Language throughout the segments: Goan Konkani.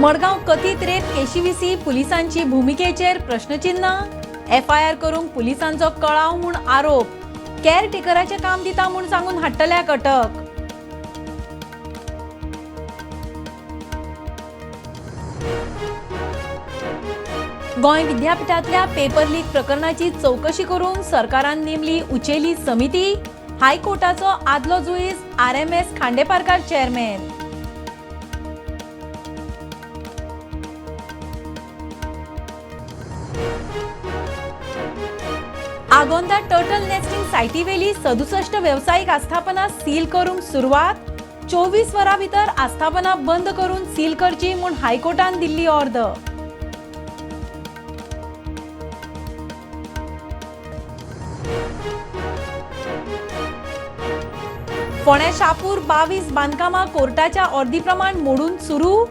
मडगांव कथीत रेप केशीविशीं पुलिसांची भुमिकेचेर प्रश्नचिन्ह. एफआयआर करूंक पुलिसांचो कळाव म्हूण आरोप. केअरटेकराचें काम दिता म्हूण सांगून हाडटल्याक अटक. गोंय विद्यापीठांतल्या पेपर लीक प्रकरणाची चवकशी करूंक सरकारान नेमली उचेली समिती. हायकोर्टाचो आदलो जुईज R M S. Khandeparkar chairman. Agonda turtle nesting सायटीवेली 67 वेवसायीक आस्थापनां सील करूंक सुरवात. 24 वरां भितर आस्थापनां बंद करून सील करची म्हूण हायकोर्टान दिल्ली ऑर्द. फोंड्या शापूर 22 बांदकामां कोर्टाच्या ऑर्दी प्रमाण मोडून सुरू.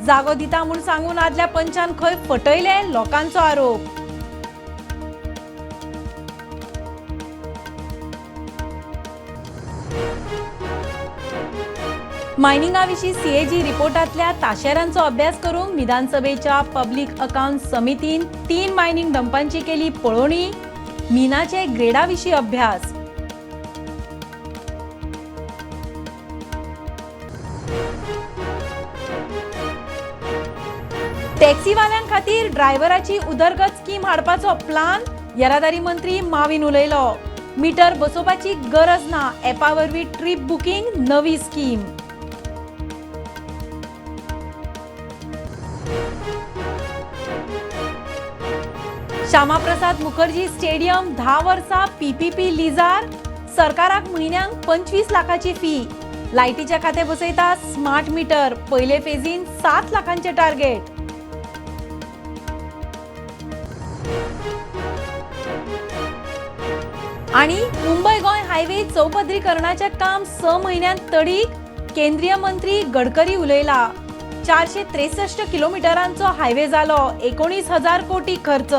जागो दिता म्हूण सांगून आदल्या पंचान खंय फटयले, लोकांचो आरोप. मायनिंगा विशीं सीएजी रिपोर्टांतल्या ताशेरांचो अभ्यास करूंक विधानसभेच्या पब्लीक अकावंट समितीन 3 मायनिंग डंपांची केली पळोवणी. मिनाचे ग्रेडा विशीं अभ्यास. टॅक्सीवाल्यां खातीर ड्रायव्हराची उदरगत स्कीम हाडपाचो प्लान, येरादारी मंत्री माविन उलयलो. मीटर बसोवपाची गरज ना, एपा वरवीं ट्रीप बुकींग नवी स्कीम. श्यामाप्रसाद मुखर्जी स्टेडियम 10 वर्सां पीपीपी लिजार. सरकाराक म्हयन्यांक 25 लाखाची फी. लायटीच्या खातें बसयता स्मार्ट मीटर. पयले फेजीन 7 लाखांचे टार्गेट. आणि मुंबय गोंय हायवे चौपदरीकरणाचें काम 6 म्हयन्यांत तडीक. केंद्रीय मंत्री गडकरी उलयला. 463 किलोमिटरांचो हायवे जालो, 19,000 कोटी खर्च.